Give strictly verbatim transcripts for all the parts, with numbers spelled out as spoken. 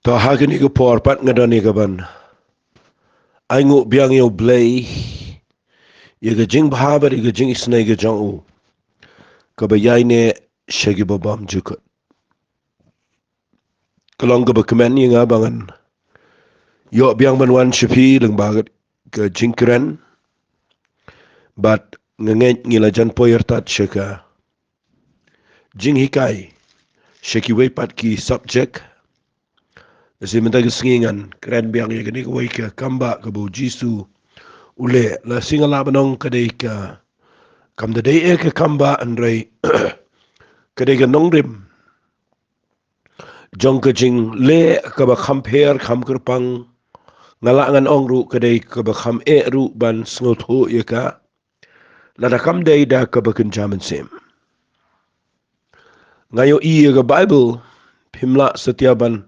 To ha kane ka por pat nga don ïa kaban ai nguh biang ïa U Blei ïa ka jingbha bad ïa ka jingisynei ka jong u, kaba ïaineh sha kiba bymjukut. Ka long kaba kmen ïa nga ba ngan ïoh biang ban wan sha phi lyngba ka jingkren. Bad nga ngeit ngi la jan poi artat sha ka jinghikai sha kiwei pat ki subject. Lehse mynta ka sngi ngan kren biang ïa kane kawei ka kambah kaba U Jisu u leh. Lehse nga lah ban ong ka dei ka, kam da dei eh ka kambah, hynrei ka dei ka nongrim jong ka jingleh kaba kham pher kham kyrpang. Nga lah ngan ong ruh ka dei kaba kham eh ruh ban sngewthuh ïa ka, lada kam dei da kaba kynja mynsiem. Nga ïohi ïa ka Baibl phim lah satia ban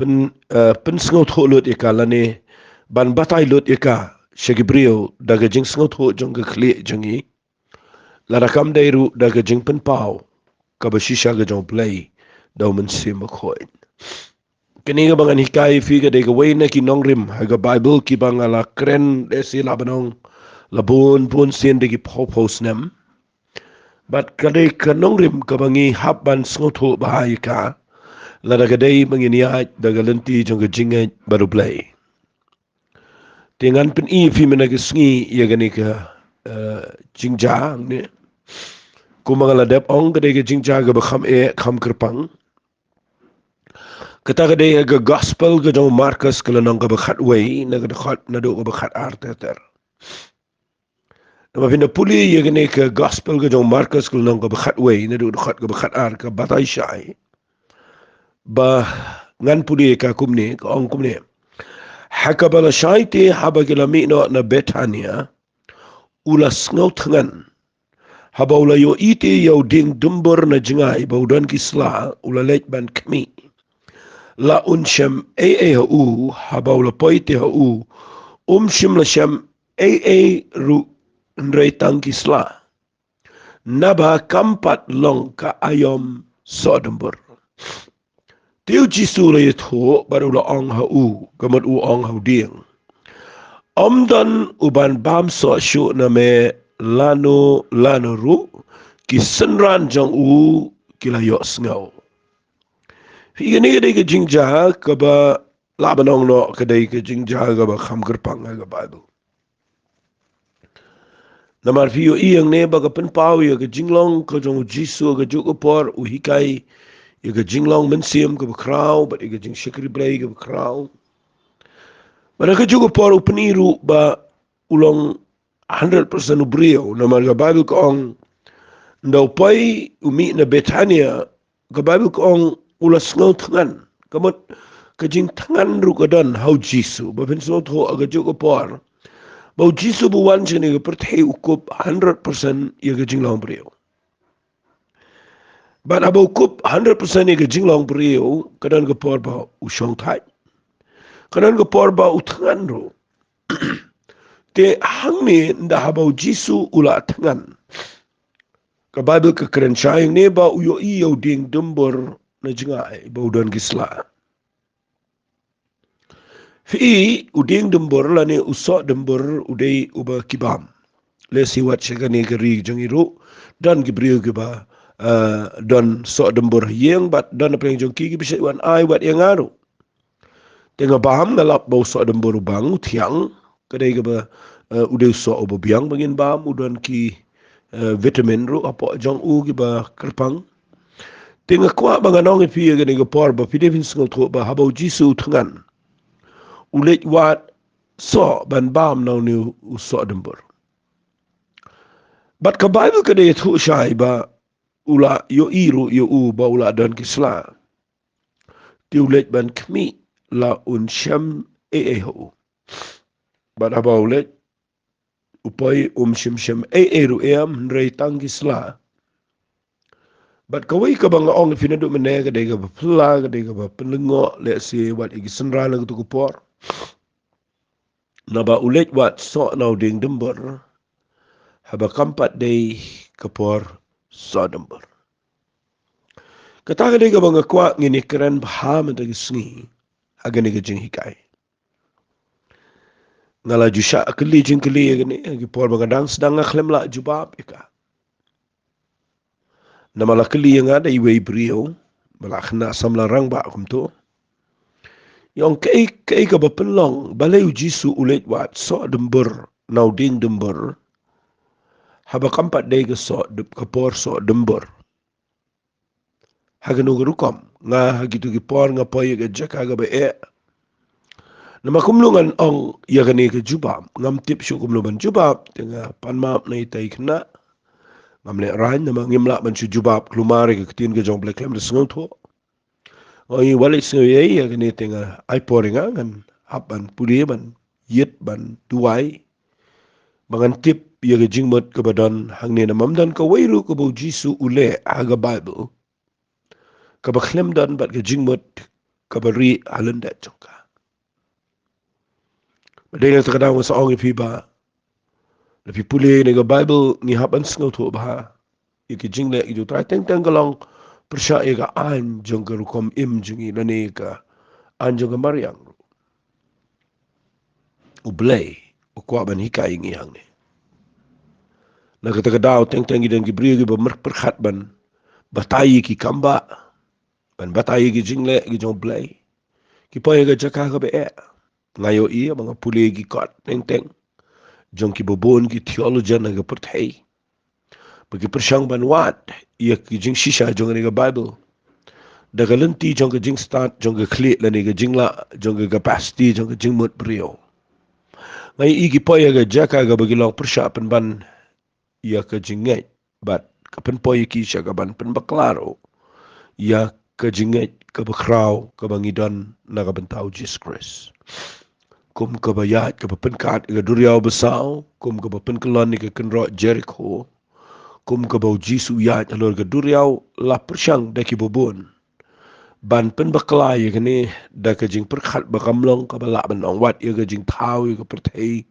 pyn, eh, pynsngewthuh lut ïa ka lane ban batai lut ïa ka sha ki briew da ka jingsngewthuh jong ka khlieh jong ngi, lada kam dei ruh da ka jingpynpaw kaba shisha ka jong U Blei da U Mynsiem Bakhuid. Kane kaba ngan hikai ïa phi ka dei kawei na ki nongrim ha ka Baibl kiba nga la kren, lehse lah ban ong la bun bun sien da ki phew phew snem. Bad ka dei ka nongrim kaba ngi hap ban sngewthuh bha ïa ka lada ka dei ba ngin ïaid da ka lynti jong ka jingngeit bad U Blei. Te ngan pyni ïa phi mynta ka sngi ïa kane ka, eh, jingjia ne. Kumba nga la dep ong, ka dei ka jingjia kaba kham eh kham kyrpang. Kata ka dei ka Gospel ka jong u Markos, ka lynnong kaba khatwei, na ka dkhot naduh kaba khatar ter ter. Namar phin da pule ïa kane ka Gospel ka jong u Markos, ka lynnong kaba khatwei, naduh dkhot kaba khatar, ka batai shai. Ba ngan pule ïa ka kumne, ka ong kumne. Ha kaba lashai te, haba ki la mih noh na Bethania, u la sngewthngan. Haba u la ïohi te ïa u dieng dumbur na jngai ba u don ki sla, u la leit ban khmih la un shem ei ei ha u. Haba u la poi te ha u, um shym la shem ei ei ruh, hynrei tang ki sla, naba kam pat long ka aïom soh dumbur. Te u Jisu u la ïathuh bad u la ong ha u, ka mut u ong ha u dieng, ym don uban bam soh shuh na me lano lano ruh, ki synran jong u ki la ïohsngew. Phi, kane ka dei ka jingjia kaba lah ban ong noh ka dei ka jingjia kaba kham kyrpang ha ka Baibl. Namar phi ïohi hangne ba ka pynpaw ïa ka jinglong ka jong u Jisu ha kajuh ka por, u hikai ïa ka jinglong mynsiem kaba khraw bad ïa ka jingshakri Blei kaba khraw. Bad ha kajuh ka por u pyni ruh ba u long hundred percent u briew. Namar ka Baibl ka ong, ynda u poi u mih na Bethania, ka Baibl ka ong u la sngewthngan. Ka mut ka jingthngan ruh ka don ha u Jisu. Ba phin sngewthuh ha kajuh ka por ba u Jisu ba u wan sha kane ka pyrthei u kup hundred percent ïa ka jinglong briew. Bad haba u kup hundred percent ïa ka jinglong briew, ka don ka por ba u shongthait. Ka don ka por ba u thngan ruh. Te hangne ynda haba u Jisu u la thngan, ka Baibl ka kren shai hangne ba u ïohi ïa u dieng dumbur na jngai ba u don ki sla. Phi, u dieng dumbur lane u soh dumbur u dei uba ki bam. Lehse wat sha kane ka ri jong ngi ruh don ki briew kiba, eh, don soh dumbur ha ïing bad don na pdeng jong ki kiba shait wan ai wat ïa nga ruh. Te nga bam, nga lap ba u soh dumbur u bang, u thiang. Ka dei kaba, eh, u dei u soh uba biang ba ngin bam, u don ki, eh, vitamin ruh hapoh jong u kiba kyrpang. Te nga kwah ba ngan ong ïa phi ha kane ka por ba phi dei phin sngewthuh ba haba u Jisu u thngan, u leit wad soh ban bam na une u soh dumbur. Bad ka Baibl ka dei ïathuh shai ba u la ïohi ruh ïa u ba u la don ki sla. Te u leit ban khmih la un shem ei ei ha u. Bad haba u leit u poi, um shym shem ei ei ruh em, hynrei tang ki sla. Bad kawei kaba nga ong ïa phi naduh mynne ka dei kaba phylla, ka dei kaba pynlyngngoh, lehse wat ïa ki synran ha kato ka por. Naba u leit wad soh na u dieng dumbur haba kam pat dei ka por soh dumbur. Kata ka dei kaba nga kwah ngin ïakren bha mynta ka sngi. ha kane ka jinghikai. Nga la ju shah kylli jingkylli ïa kane, ha ki por ba nga dang sdang nga khlem lah jubab ïa ka. Namar la kylli ïa nga da iwei i briew ba la khynnah samla rangbah kumto. Ïa ong kaei kaei kaba pynlong balei u Jisu u leit wad soh dymbur na u dieng dymbur, haba kam pat dei ka soh dym-, ka por soh dymbur. Ha kano ka rukom? Nga ha kito ki por nga poi ïa ka jaka kaba eh. Namar kumno ngan ong ïa kane ka jubab? Ngam tip shuh kumno ban jubab, te nga pan map na ita i khynnah. Ngam lehraiñ namar ngim lah ban shu jubab khlem mar ïa ka ktien ka jong U Blei khlem da sngewthuh. Oi, wat leit sngew ïa, ïa kane te nga ai por ïa nga ngan hap ban pule ban ïit ban duwai ba ngan tip ïa ka jingmut kaba don hangne, namar ym don kawei ruh kaba u Jisu u leh ha ka Baibl kaba khlem don bad ka jingmut kaba rieh ha lyndet jong ka. Ba dei na kata ka daw nga sa ong ïa phi ba lada phi pule ïa ka Baibl ngi hap ban sngewthuh bha ïa ki jingleh ki jong U Trai, teng teng ka long pyrshah ïa ka aiñ jong ka rukom im jong ngi lane ka aiñ jong ka mariang. U Blei u kwah ban hikai ïa ngi hangne. Na kata ka daw teng teng ki don ki briew kiba myrkh pyrkhat ban batai ïa ki kam bah, ban batai ïa ki jingleh ki jong U Blei. Ki poi ha ka jaka kaba eh. Nga ïohi ba nga pule ïa ki kot teng teng jong kiba bun ki theologian ha ka pyrthei ba ki pyrshang ban wad ïa ki jingshisha jong kane ka Baibl da ka lynti jong ka jingstad jong ka khlieh lane ka jinglah jong ka capacity jong ka jingmut briew. Nga ïohi ki poi ha ka jaka kaba ki long pyrshah pynban ïa ka jingngeit bad ka pynpoi ïa ki sha kaban pynbakla ruh ïa ka jingngeit kaba khraw kaba ngi don na ka bynta u Jisu Khrist. Kum kaba ïaid kaba pynkat ïa ka duriaw basaw, kum kaba pynkyllon ïa ka kynroh Jerikho, kum kaba u Jisu u ïaid halor ka duriaw, la pyrshang da kiba bun ban pynbakla ïa kane da ka jingpyrkhat ba kam long kaba lah ban ong wat ïa ka jingthaw ïa ka pyrthei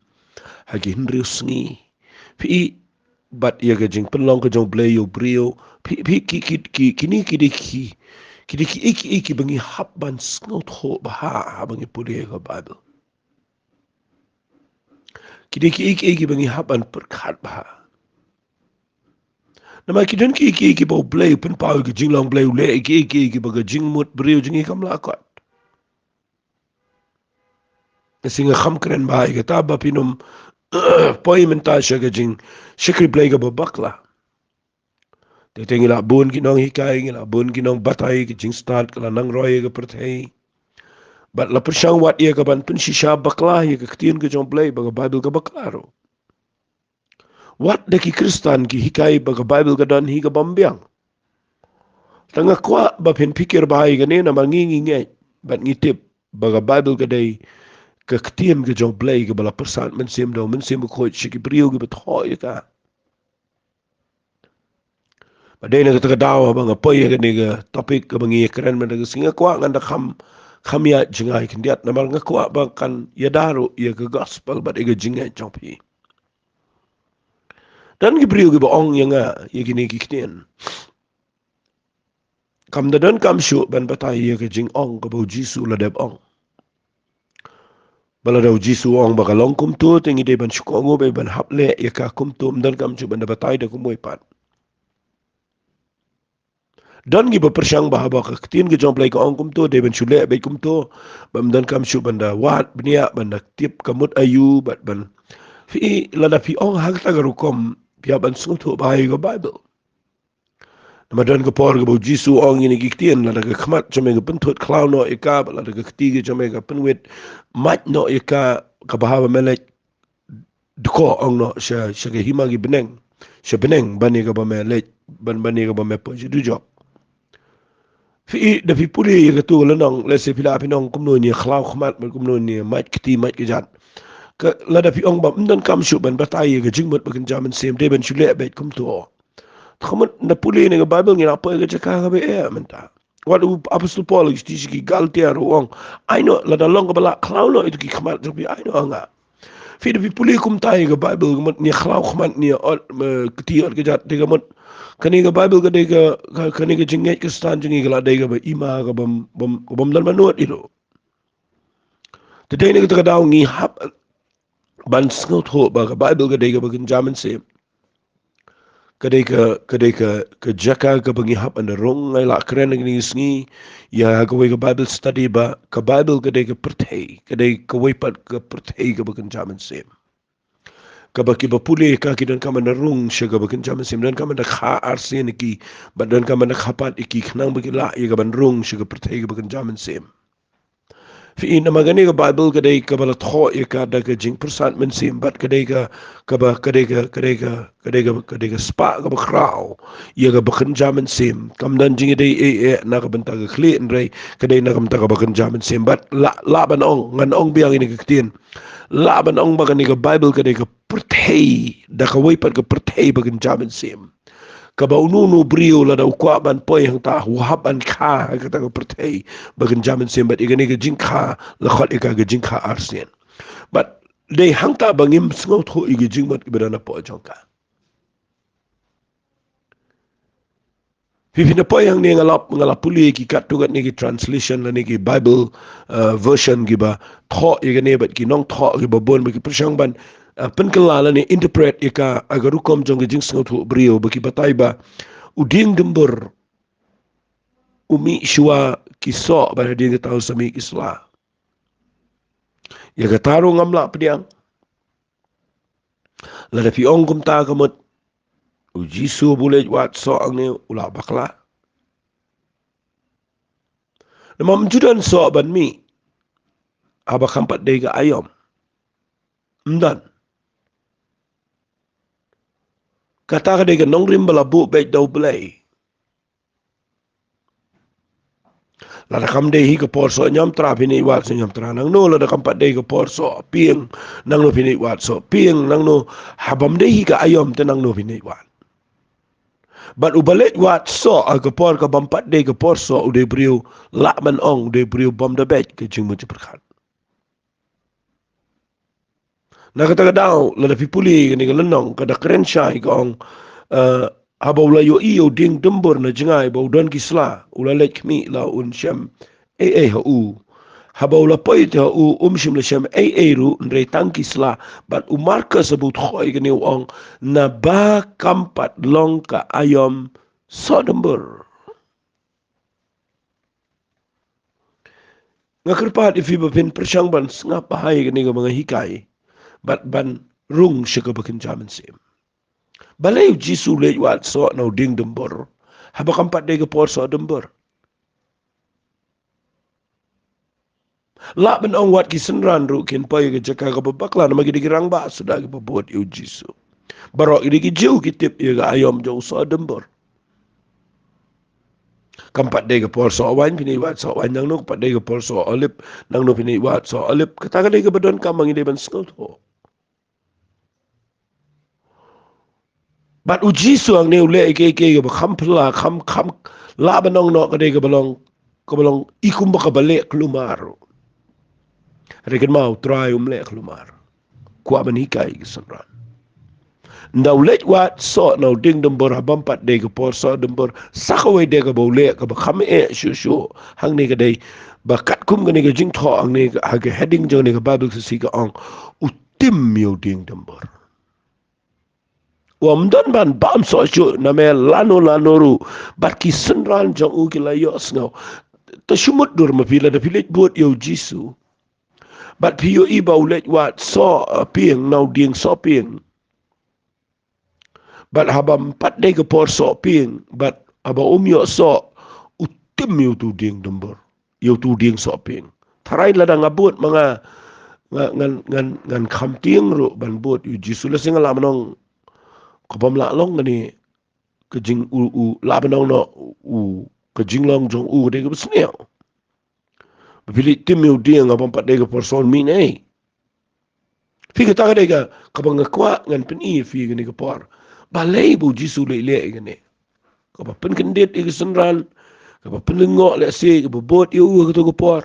ha ki hynriew sngi. Phi i bad ïa ka jingpynlong ka jong U Blei ïa u briew. Phi, phi ki, ki, ki, kine ki dei ki, ki dei ki, ki, ki, kiba ngi hap ban sngewthuh bha haba ngi pule ïa ka Baibl. Ki dei ki, ki, kiba ngi hap ban pyrkhat bha. Namar ki don ki, ki, kiba U Blei u pynpaw ïa ka jinglong Blei, u leh ki, ki, kiba ka jingmut briew jong ngi kam lah kot. Nga sngew kham kren bha ïa kata ba phin ym poi mynta sha ka jingshakri Blei kaba bakla. Te te ngi la bun ki nonghikai, ngi la bun ki nongbatai, ka jingstad ka la nang roi ïa ka pyrthei. Bad la pyrshang wat ïa kaban pynshisha bakla ïa ka ktien ka jong U Blei ba ka Baibl ka bakla ruh. Wat da ki Khristan ki hikai ba ka Baibl ka don hi kabym biang. Tang nga kwah ba phin pyrkhat bha ïa kane namar ngi ngi ngeit bad ngi tip ba ka Baibl ka dei ka ktien ka jong U Blei kaba la pyrsad mynsiem da u Mynsiem Bakhuid sha ki briew kiba thoh ïa ka. Ba dei na kata ka daw haba nga poi ïa kane ka topic kaba ngi ïakren mynta ka sngi nga kwah ngan da kham, kham ïaid jngai khyndiat namar nga kwah ba kan ïada ruh ïa ka gospel bad ïa ka jingngeit jong phi. Don ki briew kiba ong ïa nga ïa kine ki ktien. Kam da donkam shuh ban batai ïa ka jingong kaba u Jisu u la dep ong. Ba lada u Jisu u ong ba ka long kumto te ngi dei ban shu kohnguh bad ban hap leh ïa ka kumto, ym donkam shuh ban da batai da kumwei pat. Don kiba pyrshang ba haba ka ktien ka jong U Blei ka ong kumto dei ban shu leh beit kumto, ba ym donkam shuh ban da wad bniah, ban da tip ka mut aïu bad ban. Phi, lada phi ong ha kata ka rukom phi hap ban sngewthuh bha ïa ka Baibl. Namar don ka por kaba u Jisu u ong ïa kine ki ktien, lada ka khmat jong me ka pynthut khlaw noh ïa ka, bad lada ka kti ka jong me ka pynwit mait noh ïa ka, kaba haba me leit dkoh, ong noh, sha, sha ka hima ki bneng, sha bneng ban ïa kaba me leit, ban, ban ïa kaba me poi sha dujok. Phi i, da phi pule ïa kato ka lynnong, lehse phi lah phin ong kumno ngi ïa khlaw khmat bad kumno ngi ïa mait kti mait kjat. Ka, lada phi ong ba ym donkam shuh ban batai ïa ka jingmut ba kynja mynsiem, dei ban shu leh beit kumto. Te ka mut ngi pule na ka Baibl ngi la poi ha ka jaka kaba eh mynta. Wat u Apostol Paul ha ka shithi sha ki Galatia ruh u ong, ai noh, lada long kaba lah khlaw noh ïa kito ki khmat jong phi, ai noh ha nga. Phi, da phi pule kumta ïa ka Baibl, ka mut ngi ïa khlaw khmat, ngi ïa ot, eh, kti ot kjat, te ka mut kane ka Baibl ka dei ka, ka, kane ka jingngeit Khristan jong ngi ka la dei kaba ima, kabym, bym, kabym don ba nud ïa ruh. Te dei na kata ka daw ngi hap ban sngewthuh ba ka Baibl ka dei kaba kynja mynsiem. Ka dei ka, ka dei ka, ka jaka kaba ngi hap ban rung. Nga la kren ha kine ki sngi ïa kawei ka Bible study ba ka Baibl ka dei ka pyrthei, ka dei kawei pat ka pyrthei kaba kynja mynsiem. Kaba kiba pule ka ki donkam ban rung sha kaba kynja mynsiem, donkam ban kha arsien ïa ki, bad donkam ban kha pat ïa ki khnang ba ki lah ïa ka ban rung sha ka pyrthei kaba kynja mynsiem. Phi i, namar kane ka Baibl ka dei kaba la thoh ïa ka da ka jingpyrsad mynsiem, bad ka dei ka, kaba, ka dei ka, ka dei ka, ka dei ka, ka dei ka spah kaba khraw ïa kaba kynja mynsiem. Kam don jingïadei ei ei na ka bynta ka khlieh, hynrei ka dei na ka bynta kaba kynja mynsiem. Bad lah, lah ban ong, ngan ong biang ïa kane ka ktien. Lah ban ong ba kane ka Baibl ka dei ka pyrthei, da kawei pat ka pyrthei ba kynja mynsiem. Kaba uno uno u briew lada u kwah ban poi hangta, u hap ban kha ha kata ka pyrthei ba kynja mynsiem, bad ïa kane ka jingkha la khot ïa ka ka jingkha arsien. Bad dei hangta ba ngim sngewthuh ïa ka jingmut kiba don hapoh jong ka. Phi, phin ïa poi hangne, nga la, nga la pule ki katto katne ki translation lane ki Bible, uh, version kiba thoh ïa kane, bad ki nongthoh kiba bun ba ki pyrshang ban, uh, pynkylla lane interpret ïa ka ha ka rukom jong ka jingsngewthuh briew, ba ki batai ba u dieng dymbur u mih shuwa ki soh, bad hadien kata u sa mih ki sla. Ïa kata ruh ngam lah pdiang. Lada phi ong kumta, ka mut u Jisu ba u leit wad soh hangne u la bakla. Namar ym ju don soh ban mih haba kam pat dei ka aïom. Ym don. Kata ka dei ka nongrim ba la buh beit da U Blei. Lada kam dei hi ka por soh niamtra, phin ïa wad soh niamtra nangno. Lada kam pat dei ka por soh pieng nangno, phin ïa wad soh pieng nangno. Haba ym dei hi ka aïom te nangno phin ïa wad. Bad uba leit wad soh ha ka por kaba ym pat dei ka por soh, u dei u briew, lah ban ong u dei u briew bym da beit ka jingmut jingpyrkhat. Na kata ka daw, lada phi pule kane ka lynnong, ka da kren shai, ka ong, eh, haba u la ïohi ïa u dieng dymbur na jngai ba u don ki sla, u la leit khmih, la un shem ei ei ha u. Haba u la poi te ha u, um shym la shem ei ei ruh, hynrei tang ki sla. Bad u Markos haba u thoh ïa kane u ong, naba kam pat long ka aïom soh dymbur. Nga kyrpad ïa phi ba phin pyrshang ban sngap bha ïa kane kaba nga hikai, bad ban rung sha kaba kynja mynsiem. Balei u Jisu u leit wad soh na u dieng dymbur haba kam pat dei ka por soh dymbur? Lah ban ong wat ki synran ruh kin poi ha ka jaka kaba bakla, namar ki dei ki rangbah suda kiba bud ïa u Jisu. Baroh ki dei ki Jiw, ki tip ïa ka aïom jong u soh dymbur. Kam pat dei ka por soh waiñ, phin ïa wad soh waiñ nangno, kam pat dei ka por soh olib nangno, phin ïa wad soh olib. Kata ka dei kaba donkam ba ngi dei ban sngewthuh. Bad u Jisu hangne u leh ïa kiei kiei kaba kham phylla, kham, kham, lah ban ong noh ka dei kaba long, kaba long i kumba kaba leh kulmar. Hynrei kynmaw, u Trai um leh kulmar. Kwah ban hikai ki synran. Ynda u leit wad soh na u dieng dymbur ha bym pat dei ka por soh dymbur, sa kawei de kaba u leh kaba kham eh shuh shuh hangne ka dei ba katkum kane ka jingthoh hangne ha ka heading jong kane ka Bible study ka ong, u tim ïa u dieng dymbur. Ym don ban bam soh shuh na me lano lano ruh, bad ki synran jong u ki la ïohsngew. Te shu mutdur ma phi, lada phi leit bud ïa u Jisu, bad phi ïohi ba u leit wad soh, eh, pieng na u dieng soh pieng. Bad haba ym pat dei ka por soh pieng, bad haba um ïoh soh, u tim ïa utu u dieng dymbur, ïa utu u dieng soh pieng. Tharai lada nga bud ma nga, nga, ngan, ngan, ngan kham tieng ruh ban bud ïa u Jisu, lehse nga lah ban ong ka bym lah long kane ka jing u, u lah ban ong noh u, ka jinglong jong u ka dei kaba sniew. Ba phi leit tim ïa u dieng haba ym pat dei ka por soh, mih ne ei? Phi, kata ka dei ka, kaba nga kwah ngan pyni ïa phi kane ka por. Balei ba u Jisu u leh ïa kane? Kaba pynkyndit ïa ki synran, kaba pynlyngngoh lehse, kaba bud ïa u ha kato ka por.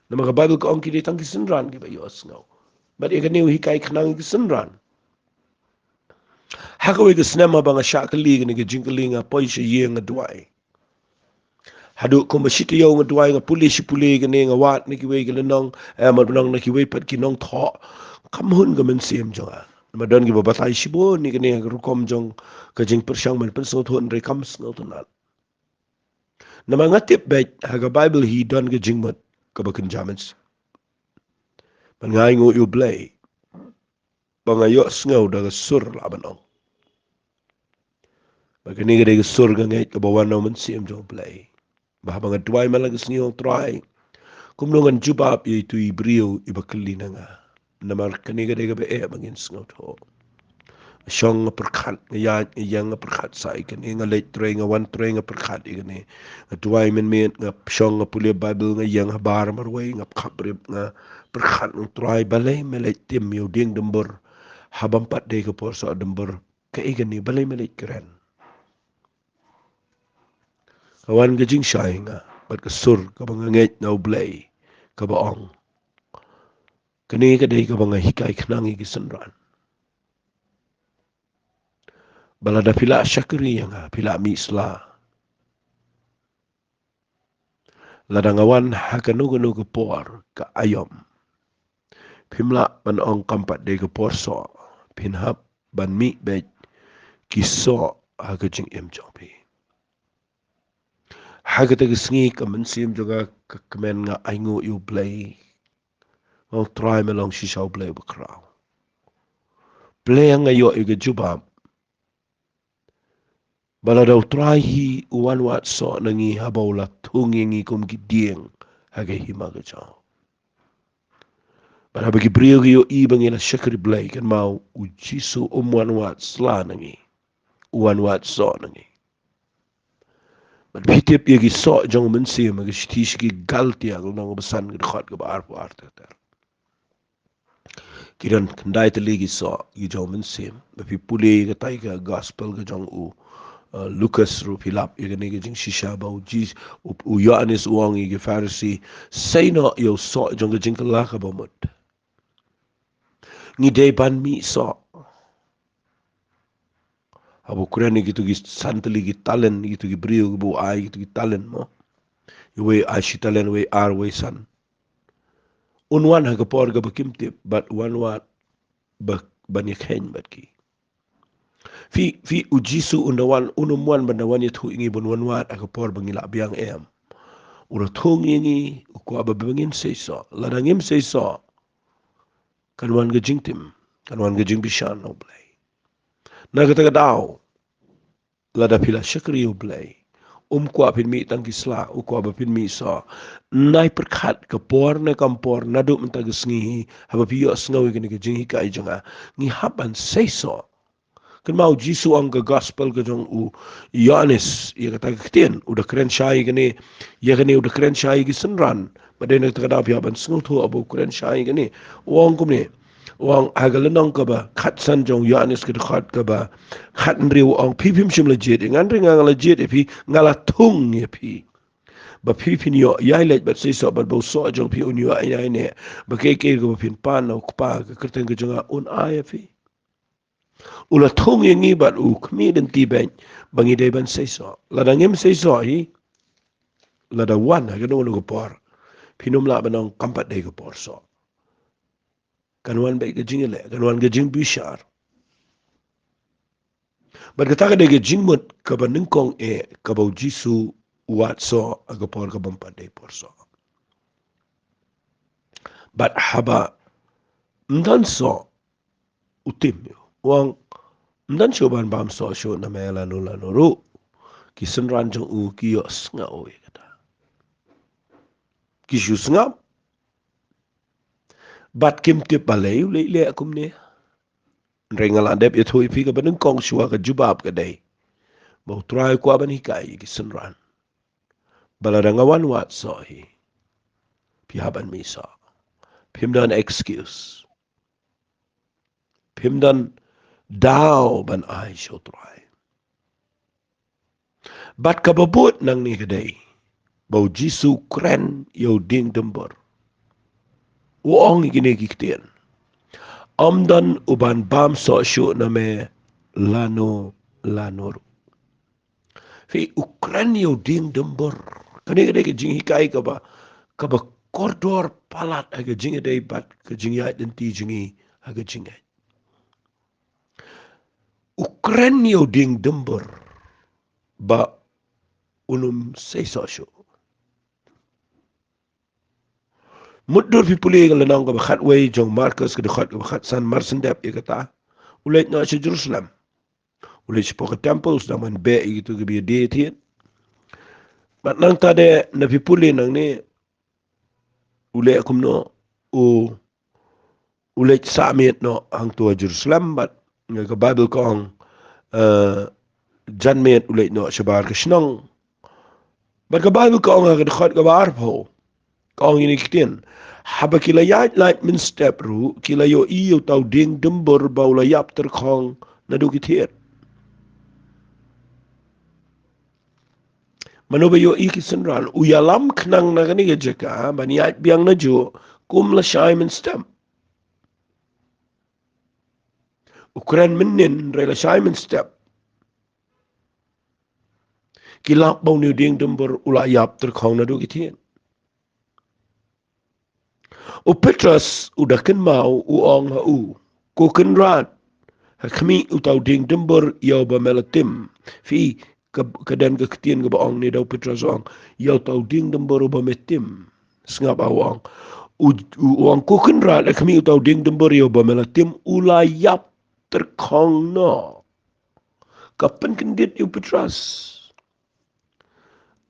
Namar ka Baibl ka ong ki dei tang ki synran kiba ïohsngew. Bad ïa kane u hikai khnang ïa ki synran. Ha kawei ka snem haba nga shah kylli kane ka jingkylli, nga poi sha ïing nga duwai. Haduh kumba shi taïew nga duwai, nga pule shi pule kane, nga wad na kiwei ki lynnong, eh, ma nong na kiwei pat ki nongthoh. Kam hun ka mynsiem jong nga. Namar don kiba batai shibun ïa kane ka rukom jong ka jingpyrshang ban pynsngewthuh, hynrei kam sngewtynnat. Namar nga tip beit ha ka Baibl hi don ka jingmut kaba kynja mynsiem. Ban nga ainguh ïa U Blei ba nga ïohsngew da ka sur lah ban ong. Ba kane ka dei ka sur ka ngeit kaba wan na u Mynsiem jong U Blei. Ba haba nga duwai man la ka sngi, ong Trai, kumno ngan jubab ïa itu i briew iba kylli na nga? Namar kane ka dei kaba eh ba ngin sngewthuh. Shong nga pyrkhat, nga ïaid, nga ïeng, nga pyrkhat sa ïa kane, nga leit trei, nga wan trei, nga pyrkhat ïa kane. Nga duwai mynmiet, nga shong, nga pule Baibl, nga ïeng habar marwei, nga khapbrip, nga pyrkhat, ong Trai, balei me leit tim ïa u dieng dymbur? Haba ym pat dei ka por soh dymbur, kaei kane, balei me leit kren? Ka wan ka jingshai ïa nga bad ka sur kaba nga ngeit na U Blei, kaba ong, kane ka dei kaba nga hikai khnang ïa ki synran. Ba lada phi la shakri ïa nga, phi la mih sla. Lada nga wan ha kano kano ka por ka aïom, phim lah ban ong kam pat dei ka por soh. Phin hap ban mih beit ki soh ha ka jingim jong phi. Ha kata ka sngi ka mynsiem jong nga ka kmen, nga ainguh ïa U Blei. Nga ong Trai, me long shisha U Blei uba khraw. Pynban nga ïoh ïa ka jubab ba lada U Trai hi u wan wad soh na ngi, haba u la thung ïa ngi kum ki dieng ha ka hima ka jong u. Bad haba ki briew ki ïohi ba ngi la shakri Blei, kynmaw, U Jisu um wan wad sla na ngi. U wan wad soh na ngi. Bad phi tip ïa ki soh jong u Mynsiem ha ka shithi sha ki Galtia, ka lynnong kaba san, ka dkhot kaba arphew ar ter ter. Ki don khyndai tylli ki soh ki jong u Mynsiem. Ba phi pule ïa katai ka Gospel ka jong u, uh, Lukas ruh, phi lap ïa kane ka jingshisha ba u Jis-, u, u Ïoannis u ong ïa ki Pharisi, sei noh ïa u soh jong ka jingkylla kaba mut. Ngi dei ban mih soh. Haba u kren ïa kito ki san tylli ki talent, kito ki briew kiba u ai kito ki talent, mo. Uwei ai shi talent, uwei ar, uwei san. Un wan ha ka por kaba kim tip, bad un wan wad ba, ban ïakheiñ bad ki. Phi, phi, U Jisu un da wan, un ym wan ban da wan ïathuh ïa ngi ban wan wad ha ka por ba ngi lah biang, em. U la thung ïa ngi, u kwah ba, ba ngin seisoh. Lada ngim seisoh, kan wan ka jingtim, kan wan ka jingbishar na U Blei. Na kata ka daw, lada phi la shakri ïa U Blei, um kwah phin mih tang ki sla, u kwah ba phin mih soh. Nai pyrkhat, ka por ne kam por, naduh mynta ka sngi hi, haba phi ïohsngew ïa kane ka jinghikai jong nga, ngi hap ban seisoh. Kynmaw, U Jisu ong, ka Gospel ka jong u Ïoannis, ïa kata ka ktien, u da kren shai ïa kane, ïa kane u da kren shai ïa ki synran. Bad dei na kata ka daw phi hap ban sngewthuh haba u kren shai ïa kane. U ong kumne, u ong ha ka lynnong kaba khatsan jong u Ïoannis, ka dkhot kaba khathynriew, u ong, phi phim shym la jied ïa nga, hynrei nga, nga la jied ïa phi, nga la thung ïa phi. Ba phi phin ïoh ïaid leit bad seisoh, bad ba u soh jong phi un ïoh ïaineh. Ba kaei kaei kaba phin pan na u Kpa ha ka kyrteng ka jong nga, un ai ïa phi. U la thung ïa ngi bad u khmih lynti beit ba ngi dei ban seisoh. Lada ngim seisoh hi, lada wan ha kano kano ka por, phin ym lah ban ong kam pat dei ka por soh. Kan wan beit ka jingïaleh, kan wan ka jingbishar. Bad kata ka dei ka jingmut kaba nyngkong eh kaba U Jisu u wad soh ha ka por kaba ym pat dei por soh. Bad haba ym don soh, u tim ïa u. U ong, ym don shuh ban bam soh shuh na me lano lano ruh. Ki synran jong u ki ïohsngew ïa kata. Ki shu sngap. Bad kim tip balei u leh leh kumne. Hynrei nga la dep ïathuh ïa phi, kaba nyngkong shuwa ka jubab ka dei ba U Trai u kwah ban hikai ïa ki synran ba lada nga wan wad soh hi, phi hap ban mih soh. Phim don excuse. Phim don daw ban ai sha U Trai. Bad kaba bud nangne ka dei ba U Jisu u kren ïa u dieng dymbur. U ong ïa kine ki ktien, ym don u ban bam soh shuh na me lano lano ruh. Phi, u kren ïa u dieng dymbur, Kane ka dei ka jinghikai kaba, kaba kordor palat ha ka jingïadei bad ka jingïaid lynti jong ngi ha ka jingngeit. U kren ïa u dieng dymbor ba un ym sei soh shuh. Mutdur phi pule ka lynnong kaba khatwei jong Markos ka dkhot kaba khatsan, mar shen dep ïa kata, u leit noh sha Jerusalem. U leit shapoh ka temple, u sdang ban beh ïa kito kiba ïadie thied. Bad nangta de na phi pule nangne, u leh kumno, u u leit sah miet noh hangto ha Jerusalem bad, eh, ka Baibl ka ong, eh, jan miet u leit noh shabar ka shnong. Bad ka Baibl ka ong ha ka dkhot kaba arphew, ka ong ïa kine ki ktien: Haba ki la ïaid lait mynstep ruh, ki la ïohi ïa uta u dieng dymbor ba u la ïap tyrkhong naduh ki thied. Mano ba ïohi? Ki synran. U ïalam khnang na kane ka jaka ban ïaid biang najuh kum lashai mynstep. U kren mynnin hynrei lashai mynstep ki lap ba une u dieng dymbor u la ïap tyrkhong naduh ki thied. U Petros u da kynmaw, u ong ha u: Ko Kynrad, ha khmih uta u dieng dymbor ïa uba me la tim. Phi, ka, ka don ka ktien kaba ong ne da u Petros u ong, ïa uta u dieng dymbor uba me tim. Sngap, u ong, u, u ong: Ko Kynrad, ha khmih uta u dieng dymbor ïa uba me la tim, u la ïap tyrkhong noh. Ka pynkyndit ïa u Petros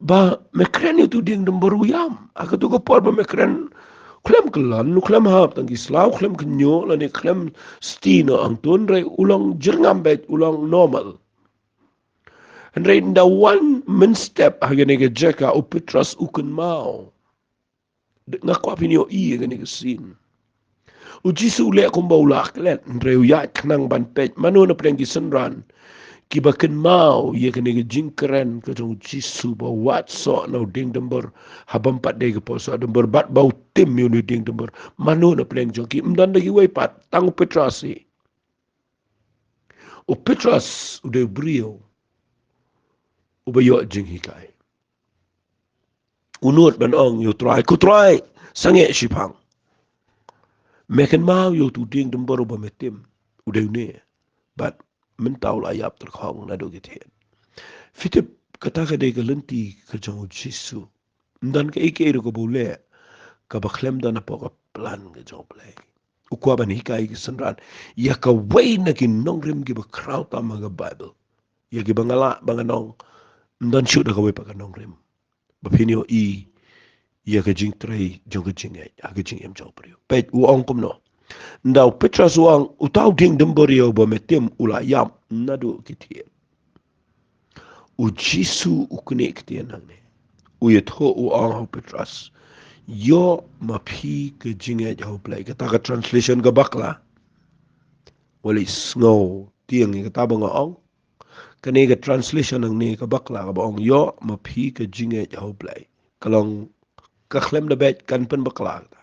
ba me kren ïa utu u dieng dymbor u ïam. Ha katu ka por ba me kren, khlem kyllon, u khlem hap tang ki sla, u khlem kynñiuh lane khlem sti noh hangto, hynrei u long jyrngam beit, u long normal. Hynrei ynda wan mynstep ha kane ka jaka, u Petros u kynmaw. Nga kwah phin ïohi ïa kane ka sien. U Jisu u leh kumba u la klet, hynrei u ïaid khnang ban peit mano na pdeng ki synran kiba kynmaw ïa kane ka jingkren ka jong u Jisu ba wat soh na u dieng dymbor, ha bym pat dei ka por soh dymbor, bad ba u tim ïa une u dieng dymbor. Mano na pdeng jong ki? Ym don da kiwei pat, tang u Petros hi. U Petros u dei u briew uba ïoh jinghikai. U nud ban ong ïa u Trai: Ko Trai, sangeh shiphang. Me kynmaw ïa utu u dieng dymbor uba me tim, u dei une. Bad mynta u la ïap tyrkhong naduh ki thied. Phi tip, kata ka dei ka lynti ka jong u Jisu. Ym don kaei kaei ruh kaba u leh kaba khlem don hapoh ka plan ka jong u Blei. U kwah ban hikai ki synran ïa kawei na ki nongrim kiba khraw tam ha ka Baibl, ïa kiba nga lah ban ong, ym don shuh da kawei pat ka nongrim ba phin ïohi ïa ka jingtrei jong ka jingngeit ha ka jingim jong u briew. Peit u ong kumno. Ynda u Petros u ong, uta u dieng dymbor ïa uba me tim u la ïap naduh ki thied. U Jisu u knieh ktien hangne. U ïathuh, u ong ha u Petros: Ïoh ma phi ka jingngeit ha u Blei. Kata ka translation ka bakla. Wat leit sngew tieng ïa kata ba nga ong. Kane ka translation hangne ka bakla kaba ong: Ïoh ma phi ka jingngeit ha u Blei. Ka long, ka khlem da beit, kan pynbakla kata.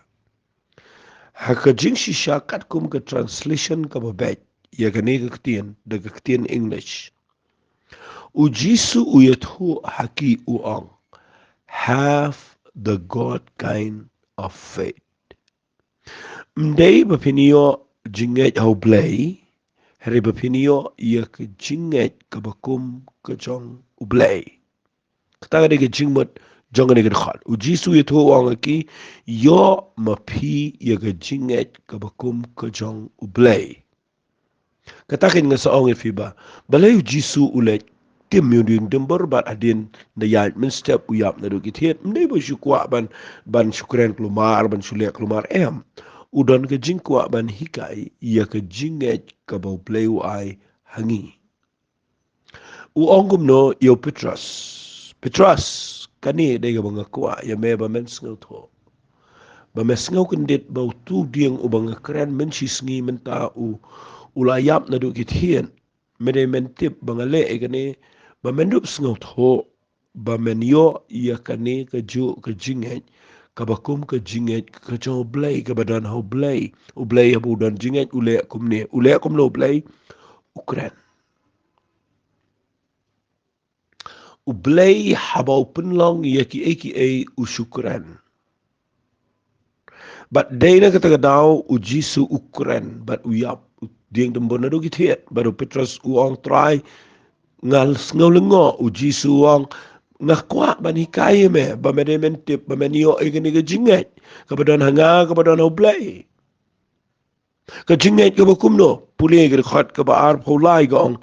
Ha ka jingshisha katkum ka translation kaba beit ïa kane ka ktien, da ka ktien English, u Jisu u ïathuh ha ki, u ong: Have the God kind of faith. Ym dei ba phin ïoh jingngeit ha u Blei, hynrei ba phin ïoh ïa ka jingngeit kaba kum ka jong u Blei. Kata ka dei ka jingmut jong kane ka dkhot. U Jisu u ïathuh, u ong ha ki: Ïoh ma phi ïa ka jingngeit kaba kum ka jong u Blei. Kata ka nga sa ong ïa phi ba, balei u Jisu u leit tim ïa u dieng dymbor bad hadien da ïaid mynstep u ïap naduh ki thied? Ym dei ba u shu kwah ban, ban shu kren kulmar, ban shu leh kulmar, em. U don ka jingkwah ban hikai ïa ka jingngeit kaba u Blei u ai ha ngi. U ong kumno ïa u Petros: Petros, kane dei kaba nga kwah ïa me ba men sngewthuh. Ba me sngewkyndit ba utu u dieng uba nga kren mynshisngi mynta u, u la ïap naduh ki thied. Me dei men tip ba nga leh ïa kane ba men dup sngewthuh, ba men ïoh ïa kane kajuh ka jingngeit kaba kum ka jingngeit ka jong u Blei, kaba don ha u Blei. U Blei haba u don jingngeit u leh kumne. U leh kumno u Blei? U kren. U Blei haba u pynlong ïa kiei kiei u shu kren. Bad dei na kata ka daw u Jisu u kren bad u ïap, u dieng dymbur naduh ki thied, bad u Petros u ong, Trai, nga sngew lyngngoh. U Jisu u ong, nga kwah ban hikai ïa me, ba me dei men tip, ba men ïoh ïa kane ka jingngeit kaba don ha nga, kaba don ha U Blei. Ka jingngeit kaba kumno? Pule ka dkhot kaba arphew lai ka ong,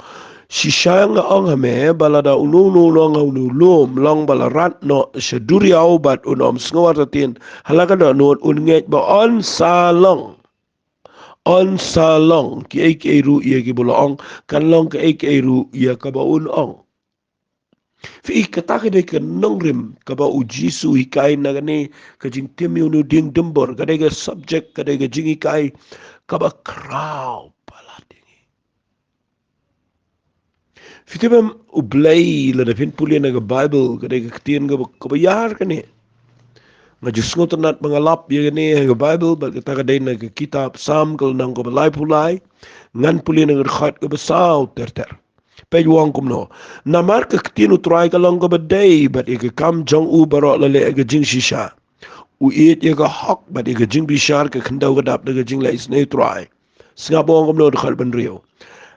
shisha nga ong ha me, ba lada uno uno u long ha une u lum, long ba la rat noh sha duriaw bad un ym sngew artatien ha la ka dohnud, un ngeit ba yn sa long. Yn sa long kiei kiei ruh ïa kiba u la ong, kan long kiei kiei ruh ïa kaba un ong. Phi i, kata ka dei ka nongrim kaba u Jisu u hikai na kane ka jingtim ïa une u dieng dymbur, ka dei ka subject, ka dei ka jinghikai kaba khraw palat ïa ngi. Phi tip em, U Blei, lada phin pule na ka Baibl, ka dei ka ktien kaba, kaba ïar kane. Nga ju sngewtynnat ba nga lap ïa kane ha ka Baibl, bad kata ka dei na ka kitab Salm ka lynnong kaba laiphew lai, ngan pule na ka dkhot kaba saw ter ter. Peit, u ong kumno: Namar ka ktien U Trai ka long kaba dei, bad ïa ka kam jong u baroh la leh ka jingshisha. U ïeit ïa ka hok bad ïa ka jingbishar, ka khyndew ka dap da ka jingleh isynei U Trai. Sngap, u ong kumno dkhot ba hynriew: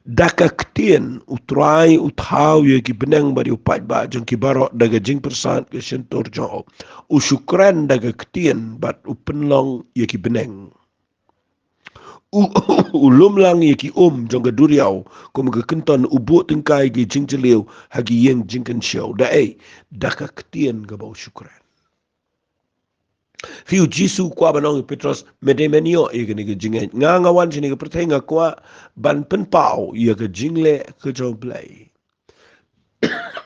Da ka ktien U Trai u thaw ïa ki bneng bad ïa u paidbah jong ki baroh da ka jingpyrsad ka shyntur jong u. U shu kren da ka ktien bad u pynlong ïa ki bneng. U, u lumlang ïa ki um jong ka duriaw kum ka kynton, u buh tyngkai ki jingjylliew ha ki ïing jingkynshew. Da ei? Da ka ktien kaba u shu kren. Phi, u Jisu u kwah ban ong ïa u Petros, me dei men ïoh ïa kane ka jingngeit. Nga, nga wan shane ka pyrthei, nga kwah ban pynpaw ïa ka jingleh ka jong U Blei.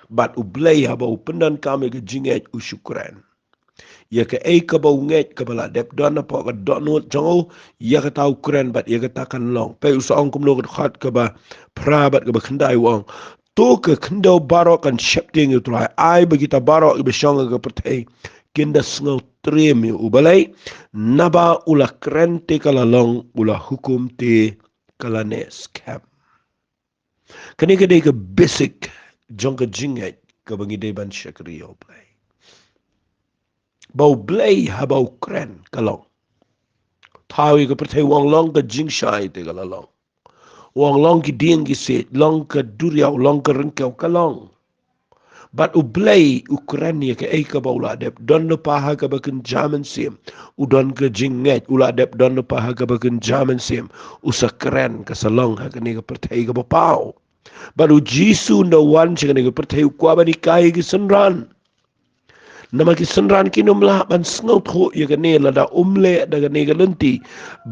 Bad U Blei haba u pyndonkam ïa ka jingngeit u shu kren. Ïa kaei kaba u ngeit kaba la dep don hapoh ka dohnud jong u, ïa kata u kren bad ïa kata kan long. Peit u sa ong kumno ka dkhot kaba phra bad kaba khyndai, u ong: To ka khyndew baroh kan sheptieng ïa U Trai. Ai ba kita baroh kiba shong ha ka pyrthei kin da sngew triem ïa u. Balei? Naba u la kren te ka la long, u la hukum te ka la neh skhem. Kane ka dei ka basic jong ka jingngeit kaba ngi dei ban shakri ïa U Blei. Ba U Blei haba u kren ka long. Thaw ïa ka pyrthei, u ong long ka jingshai, te ka la long. U ong long ki dieng ki siej, long ka duriaw, long ka ryngkew, ka long. Bad U Blei u kren ïa kaei kaba u la dep don lypa ha kaba kynja mynsiem. U don ka jingngeit, u la dep don lypa ha kaba kynja mynsiem. U sa kren, ka sa long ha kane ka pyrthei kaba paw. Bad u Jisu un da wan sha kane ka pyrthei, u kwah ban hikai ïa ki synran. Namar ki synran kin ym lah ban sngewthuh ïa kane lada um leh da kane ka lynti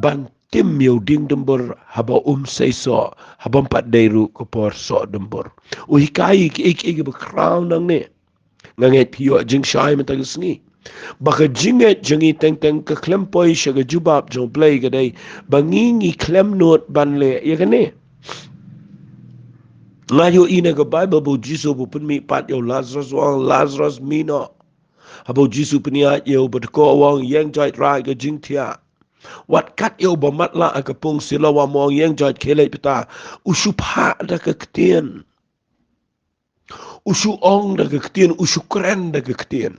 ban tim ïa u dieng dymbur haba um sei soh, haba ym pat dei ruh ka por soh dymbur. U hikai ïa kiei kiei kiba khraw nangne. Nga ngeit phi ïoh jingshai mynta ka sngi ba ka jingngeit jong ngi teng teng ka khlem poi sha ka jubab jong U Blei, ka dei ba ngi, ngi khlem nud ban leh ïa kane. Nga ïohi na ka Baibl ba u Jisu ba u pynmih pat ïa u Lazarus, u ong, Lazarus, mih noh. Haba u Jisu u pynïaid ïa u, ba dei ko, u ong, ïeng jait, raid ka jingthiah. Wat kat ïa u ba matlah ha ka pung Siloam, u ong, ïeng jait, khie leit bynta. U shu phah da ka ktien. U shu ong da ka ktien, u shu kren da ka ktien.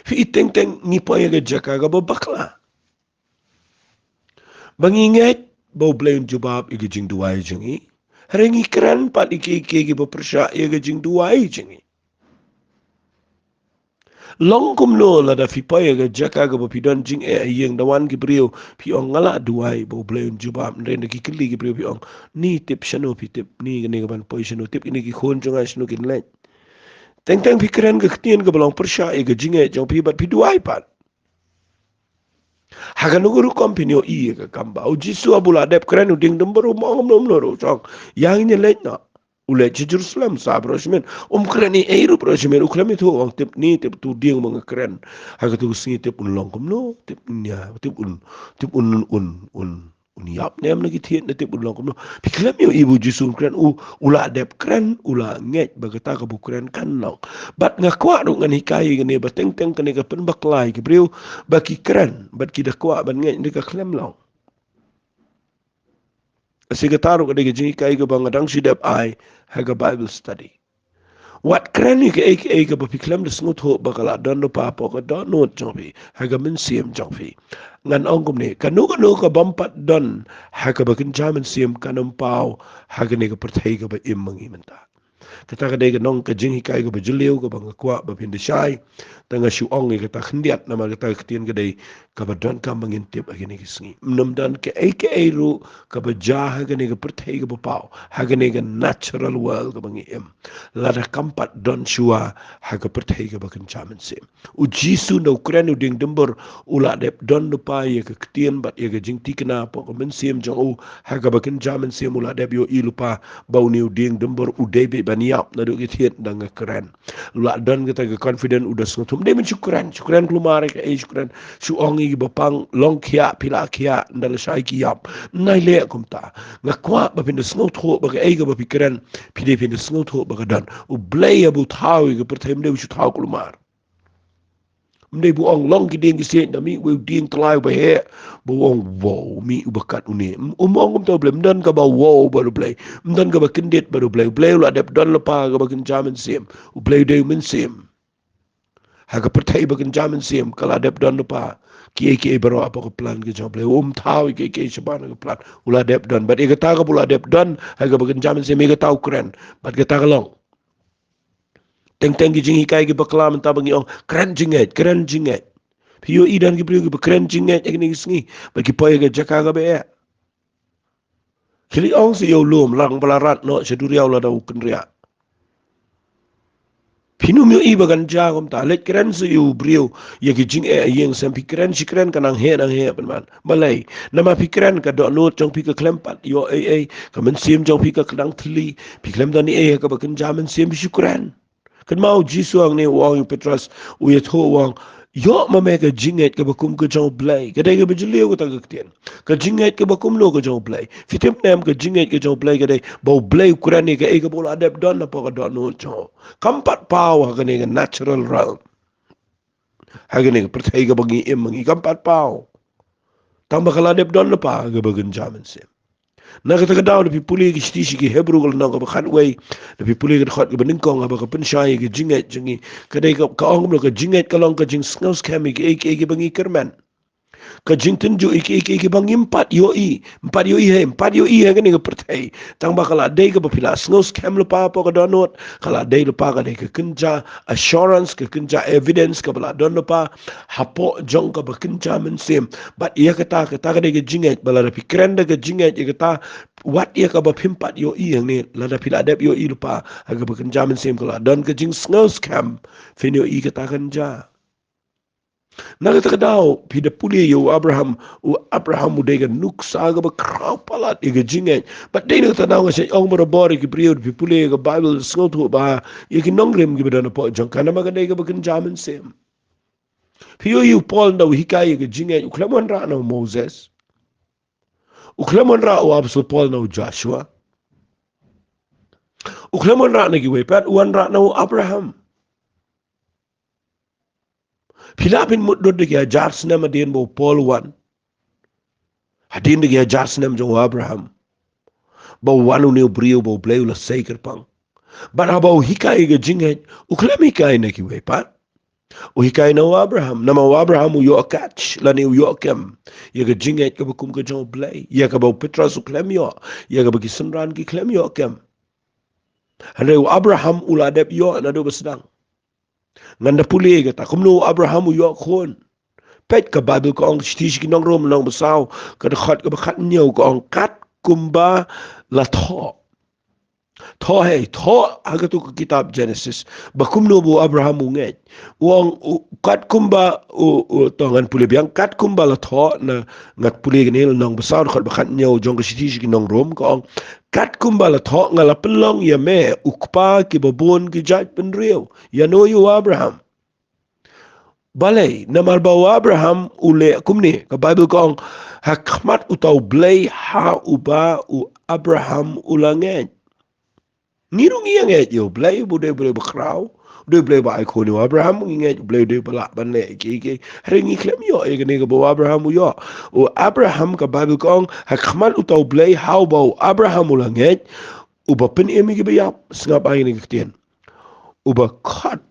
Phi i, teng teng ngi poi ha ka jaka kaba bakla. Ba ngi ngeit ba U Blei un jubab ïa ka jingduwai jong ngi, hynrei ngi kren pat ïa kiei kiei kiba pyrshah ïa ka jingduwai jong ngi. Long kumno lada phi poi ha ka jaka kaba phi don jingeh ha ïing, da wan ki briew, phi ong, nga la duwai ba U Blei un jubab, hynrei nda ki kylli ki briew, phi ong, ni tip shano phi tip, ni kane ka ban poi shano, tip kine ki khun jong nga shano kin leit. Teng teng phi kren ka ktien kaba long pyrshah ïa ka jingngeit jong phi bad phi duwai pat. Ha kano ka rukom phin ïohi ïa ka kam ba u Jisu haba u la dep kren u dieng dymbur, um ong kumno kumno ruh, u ong, ïa ngin ïa leit noh. U leit sha Jerusalem, sa baroh shi miet. Um kren ei ei ruh baroh shi miet, u khlem ïathuh, u ong, tip ni, tip tu dieng ba nga kren ha katu ka sngi, tip un long kumno, tip un ïa, tip un, tip un, un, un, un ïap ne em na ki thied, ne tip un long kumno. Phi khlem ïohi ba u Jisu un kren, u, u la dep kren, u la ngeit ba kata kaba u kren kan long. Bad nga kwah ruh ngan hikai ïa kane ba teng teng kane ka pynbakla ïa ki briew ba ki kren bad ki da kwah ban ngeit, hynrei ka khlem long. Sa kata ruh ka dei ka jinghikai kaba nga dang shu dep ai ha ka Bible study. Wat kren ïa kaei kaei kaba phi khlem da sngewthuh ba ka la don lypa hapoh ka dohnud jong phi, ha ka mynsiem jong phi. Ngan ong kumne, kano kano ka bym pat don ha kaba kynja mynsiem, kan ym paw ha kane ka pyrthei kaba im ma ngi mynta. Kata ka dei ka nong ka jinghikai kaba jylliew kaba nga kwah ba phin da shai. Te nga shu ong ïa kata khyndiat, namar kata ka ktien ka dei kaba donkam ba ngin tip ha kine ki sngi. Ym don kaei kaei ruh kaba jia ha kane ka pyrthei kaba paw, ha kane ka natural world kaba ngi im, lada kam pat don shuwa ha ka pyrthei kaba kynja mynsiem. U Jisu ynda u kren u dieng dumbur, u la dep don lypa ïa ka ktien bad ïa ka jingthikna hapoh ka mynsiem jong u, ha kaba kynja mynsiem u la dep ïohi lypa ba une u dieng dumbur u dei beit ban ïap naduh ki thied ynda nga kren. U la don kata ka confident, u da sngewthuh. Ym dei ban shu kren, shu kren kulmar ïa kaei, shu kren, shu ong ïa kiba pang, long khiah, phi la khiah, ynda lashai ki ïap. Ym nai leh kumta. Nga kwah ba phin da sngewthuh ba kaei kaba phi kren, phi dei phin da sngewthuh ba ka don. U Blei haba u thaw ïa ka pyrthei, ym dei u shu thaw kulmar. Ym dei ba u ong long ki dieng ki siej, da mih uwei u dieng tyllai uba heh, ba u ong, wow, mih uba kat une. Ym, um ong kumta u Blei, ym don kaba wow bad u Blei. Ym don kaba kyndit bad u Blei. U Blei u la dep don lypa kaba kynja mynsiem. U Blei u dei u mynsiem. Ha ka pyrthei ba kynja mynsiem ka la dep don lypa kiei kiei baroh hapoh ka plan ka jong u Blei. Um thaw ïa kiei kiei shabar na ka plan. U la dep don. Bad ïa kata kaba u la dep don ha kaba kynja mynsiem, ïa kata u kren. Bad kata ka long. Teng teng ki jinghikai ki bakla mynta ba ngi ong, kren jingngeit, kren jingngeit. Phi ïohi don ki briew kiba kren jingngeit ha kine ki sngi, bad ki poi ha ka jaka kaba eh. Khie leit ong sa ïa u lum, lang ba la rat noh sha duriaw lada u kynriah. Phin ym ïohi ba kan jia kumta. Leit kren sa ïa u briew ïa ki jingeh ïing sem, phi kren shi kren ka nang heh nang heh pynban. Balei? Namar phi kren ka dohnud jong phi ka khlem pat ïoh ei ei, ka mynsiem jong phi ka kdang thylli. Phi khlem don ei ei ha kaba kynja mynsiem, phi shu kren. Kynmaw u Jisu hangne u ong ïa u Petros, u ïathuh u ong, ïoh ma me ka jingngeit kaba kum ka jong u Blei. Ka dei kaba jylliew kata ka ktien. Ka jingngeit kaba kumno ka jong u Blei? Phi tip ne em, ka jingngeit ka jong u Blei ka dei ba u Blei u kren ïa kaei kaba u la dep don hapoh ka dohnud jong u. Kam pat paw ha kane ka natural realm. Ha kane ka pyrthei kaba ngi im ma ngi, kam pat paw. Tang ba ka la dep don lypa kaba kynja mynsiem. Na kata ka daw, lada phi pule ki shithi sha ki Hebru ka lynnong kaba khatwei, lada phi pule ka dkhot kaba nyngkong, haba ka pynshai ïa ka jingngeit jong ngi, ka dei ka, ka ong kumno, ka jingngeit ka long ka jingsngew skhem ïa kiei kiei kiba ngi kyrmen. Ka jingtynjuh ïa kiei kiei kiba ngim pat ïohi. Ym pat ïohi, hei, ym pat ïohi ha kane ka pyrthei. Tang ba ka la dei kaba phi la sngew skhem lypa hapoh ka dohnud. Ka la dei lypa, ka dei ka kynja assurance, ka kynja evidence kaba la don lypa hapoh jong kaba kynja mynsiem. Bad ïa kata, kata ka dei ka jingngeit, ba lada phi kren da ka jingngeit ïa kata, wat ïa kaba phim pat ïohi hangne, lada phi la dep ïohi lypa ha kaba kynja mynsiem, ka la don ka jingsngew skhem, phin ïohi kata kan jia. Na kata ka daw, phi da pule ïa u Abraham, u Abraham u dei ka nuksa kaba khraw palat ïa ka jingngeit. Bad dei na kata ka daw nga shait ong barabor ïa ki briew, phi pule ïa ka Baibl, sngewthuh ba ïa ki nongrim kiba don hapoh jong ka, namar ka dei kaba kynja mynsiem. Phi ïohi u Paul ynda u hikai ïa ka jingngeit, u khlem wanrah na u Moses. U khlem wanrah u Apostol Paul na u Joshua. U khlem wanrah na kiwei pat, u wanrah na u Abraham. Phi lah phin mutdur da ki hajar snem hadien ba u Paul u wan, hadien da ki hajar snem jong u Abraham, ba u wan une u briew ba u Blei u la sei kyrpang. Bad haba u hikai ïa ka jingngeit, u khlem hikai na kiwei pat. U hikai na u Abraham, namar u Abraham u ïoh catch, lane u ïoh kem ïa ka jingngeit kaba kum ka jong u Blei, ïa kaba u Petros u khlem ïoh, ïa kaba ki synran ki khlem ïoh kem. Hynrei u Abraham u la dep ïoh naduh ba sdang. Ngan da pule ïa kata, kumno u Abraham u ïoh khun. Peit ka Baibl ka ong, shithi sha ki nong Rom lynnong ba saw, ka dkhot kaba khathynñiew ka ong, kat kumba la thoh. Thoh, hei, thoh ha kato ka kitab Genesis ba kumno ba u Abraham u ngeit. U ong, u, kat kumba u, u, to ngan pule biang, kat kumba la thoh, na, ngan pule kane lynnong ba saw dkhot ba khathynñiew jong ka shithi sha ki nong Rom ka ong, kat kumba la thoh, nga la pynlong ïa me u kpa kiba bun ki jaitbynriew. Ïano? Ïa u Abraham. Balei? Namar ba u Abraham u leh kumne, ka Baibl ka ong, ha khmat uta u Blei ha uba u Abraham u la ngeit. Ngi ruh ngi ïa ngeit ïa u Blei, u dei u Blei bakhraw, u dei u Blei ba ai khun ïa u Abraham, ngi ngeit u Blei u dei ba lah ban leh kiei kiei. Hynrei ngi khlem ïoh ïa kane kaba u Abraham u ïoh. U Abraham, ka Baibl ka ong, ha khmat uta u Blei ha uba u Abraham u la ngeit, uba pynim ïa kiba ïap, sngap ïa kane ka ktien. Uba khot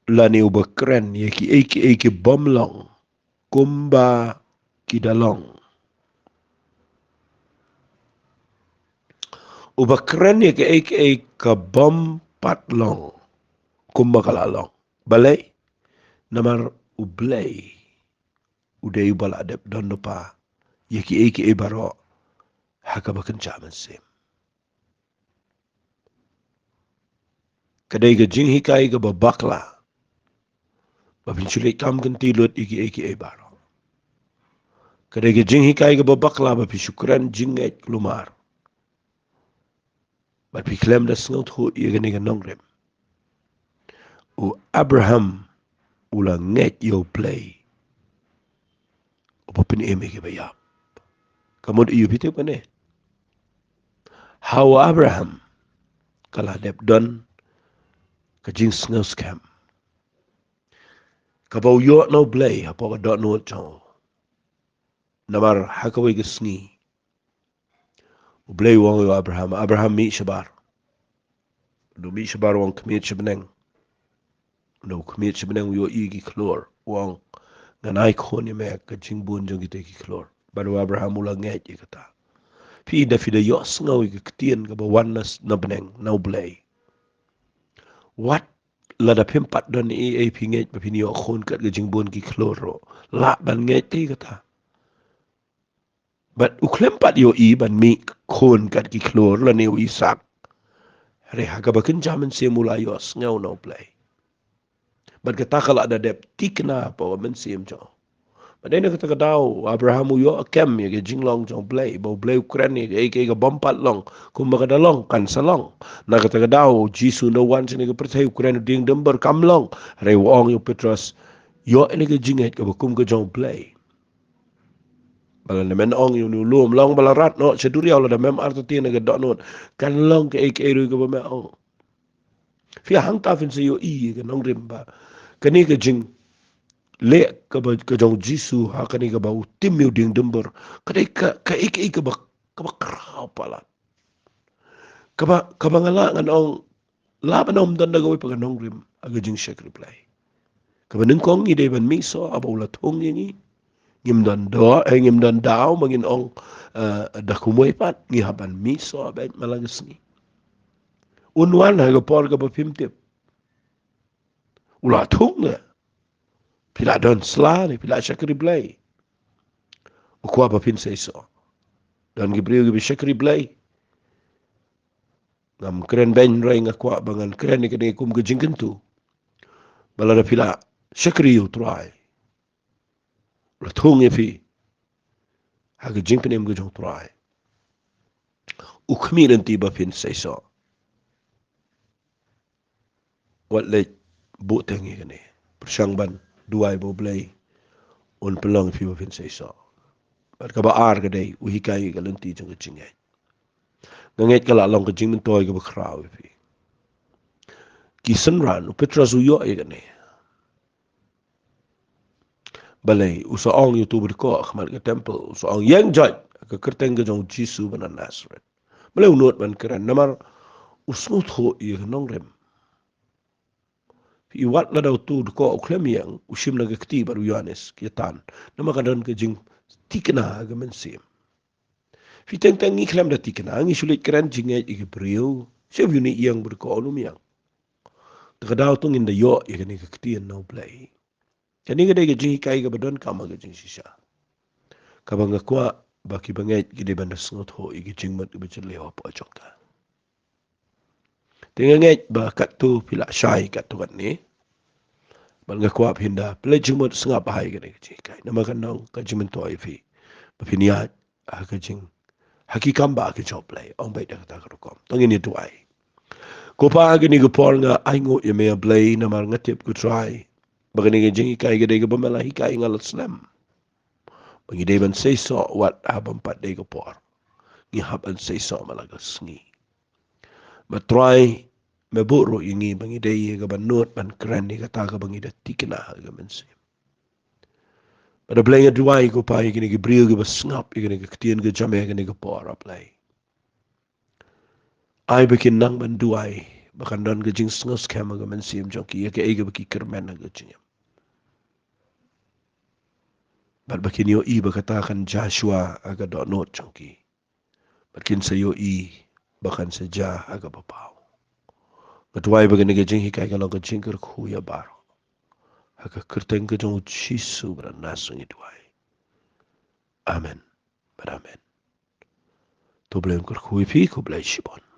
lane uba kren ïa kiei kiei ki bym long kumba ki da long. Uba kren ïa kiei kiei ka bym pat long kumba ka la long. Balei? Namar U Blei u dei uba la dep don lypa ïa kiei kiei baroh ha kaba kynja mynsiem. Ka dei ka jinghikai kaba bakla ba phin shu leit kam kynti lut ïa kiei kiei baroh. Ka dei ka jinghikai kaba bakla ba phin shu kren jingngeit kulmar. Bad phi khlem da sngewthuh ïa kane ka nongrim. U Abraham u la ngeit ïa U Blei uba pynim ïa kiba ïap. Ka mut ïa phi tip kane. Ha u Abraham ka la dep don ka jingsngewskhem kaba u ïoh na U Blei hapoh ka dohnud jong u. Namar ha kawei ka sngi U Blei u ong ïa u Abraham, Abraham, mih shabar. Haba u mih shabar u ong, khmih sha bneng. Haba u khmih sha bneng u ïohi ki khlur, u ong, ngan ai khun ïa me ka jingbun jong kitei ki khlur. Bad u Abraham u la ngeit ïa kata. Phi da, phi da ïohsngew ïa ka ktien kaba wan na s-, na bneng na U Blei. Wat lada phim pat don ei ei phi ngeit ba phin ïoh khun kat ka jingbun ki khlur ruh, lah ban ngeit te kata. Bad u khlem pat ïohi ban mih khun kat ki khlur lane u Isaak. Hynrei ha kaba kynja mynsiem u la ïohsngew na U Blei. Bad kata ka la da dep thikna hapoh ka mynsiem jong u. Bad dei na kata ka daw u Abraham u ïoh kem ïa ka jinglong jong U Blei, ba U Blei u kren ïa kaei kaei ka bym pat long kumba ka da long, kan sa long. Na kata ka daw u Jisu haba u wan shane ha ka pyrthei u kren u dieng dymbar, kam long. Hynrei u ong ïa u Petros, ïoh ïa kane ka jingngeit kaba kum ka jong U Blei. Ba lada men ong ïa une u lum, long ba la rat noh sha duriaw, lada mem artatien na ka dohnud, kan long kaei kaei ruh kaba me ong. Phi, hangta phin sa ïohi ïa ka nongrim ba kane ka jingleh kaba, ka jong u Jisu ha kane kaba u tim ïa u dieng dymbar, ka dei ka, kaei kaei kaba, kaba khraw palat. Kaba, kaba nga lah ngan ong, lah ban ym don da kawei pat ka nongrim ha ka jingshakri Blei. Kaba nyngkong ngi dei ban mih soh, haba u la thung ïa ngi. Ngim don daw, eh, ngim don daw ba ngin ong, eh, da kumwei pat, ngi hap ban mih soh beit man la ka sngi. Un wan ha ka por kaba phim tip. U la thung ïa. Phi la don sla ne, phi la shakri Blei. U kwah ba phin seisoh. Don ki briew kiba shakri Blei. Ngam kren beiñ, hynrei nga kwah ba ngan kren ïa kane kum ka jingkyntu. Ba lada phi la shakri ïa u Trai, u la thung ïa phi ha ka jingpynim ka jong u Trai, u khmih lynti ba phin seisoh. Wat leit buh teng ïa kane. Pyrshang ban duwai ba U Blei un pynlong ïa phi ba phin seisoh. Bad kaba ar ka dei, u hikai ïa ka lynti jong ka jingngeit. Nga ngeit ka la long ka jingmyntoi kaba khraw ïa phi. Ki synran, u Petros u ïoh ïa kane. Balei, u sa ong ïa uto uba dkoh ha khmat ka temple, u sa ong, ïeng joit ha ka kyrteng ka jong u Jisu ba na Nasareth. Balei u nud ban kren? Namar u sngewthuh ïa ka nongrim. Phi, wat lada uto u dkoh u khlem ïeng, u shim na ka kti bad u Ïoannis, ki ïatan. Namar ka don ka jingthikna ha ka mynsiem. Phi, teng teng ngi khlem da thikna, ngi shu leit kren jingngeit ïa ki briew. Shu ïohi ïeng bad u dkoh, un ym ïeng. Te ka daw to ngin da ïoh ïa kane ka ktien na U Blei. Kane ka dei ka jinghikai kaba donkam ha ka jingshisha, kaba nga kwah ba kiba ngeit ki dei ban da sngewthuh ïa ki jingmut kiba jylliew hapoh jong ka. Te nga ngeit ba katto phi la shai katto katne. Bad nga kwah phin da pynleit jingmut sngap bha ïa kane ka jinghikai. Namar ka nang ka jingmyntoi ïa phi ba phin ïaid ha ka jing, ha ki kam ba ha ka jong U Blei. Ong beit da kata ka rukom. To ngin ïa duwai. Ko Pa, ha kane ka por nga ainguh ïa me, A Blei, namar nga tip, ko Trai, ba kane ka jinghikai ka dei kaba me la hikai ïa nga la slem. Ba ngi dei ban seisoh wat ha bym pat dei ka por. Ngi hap ban seisoh man la ka sngi. Bad Trai, me buh ruh ïa ngi ba ngi dei ïa ka ban nud ban kren ïa kata kaba ngi da thikna ha ka mynsiem. Bad A Blei, nga duwai, ko Pa, ïa kine ki briew kiba sngap ïa kane ka ktien ka jong me ha kane ka por, A Blei. Ai ba kin nang ban duwai ba kan don ka jingsngewskhem ha ka mynsiem jong ki ïa kaei kaba ki kyrmen ha ka jingim. Bad ba kin ïohi ba kata kan jia shuwa ha ka dohnud jong ki. Bad kin sa ïohi ba kan sa jia ha kaba paw. Nga duwai ba kane ka jinghikai kan long ka jingkyrkhu ïa baroh. Ha ka kyrteng ka jong u Jisu ba don na sngewbha ngi duwai. Amen. Bad amen. To Blei un kyrkhu ïa phi, khublei shibun.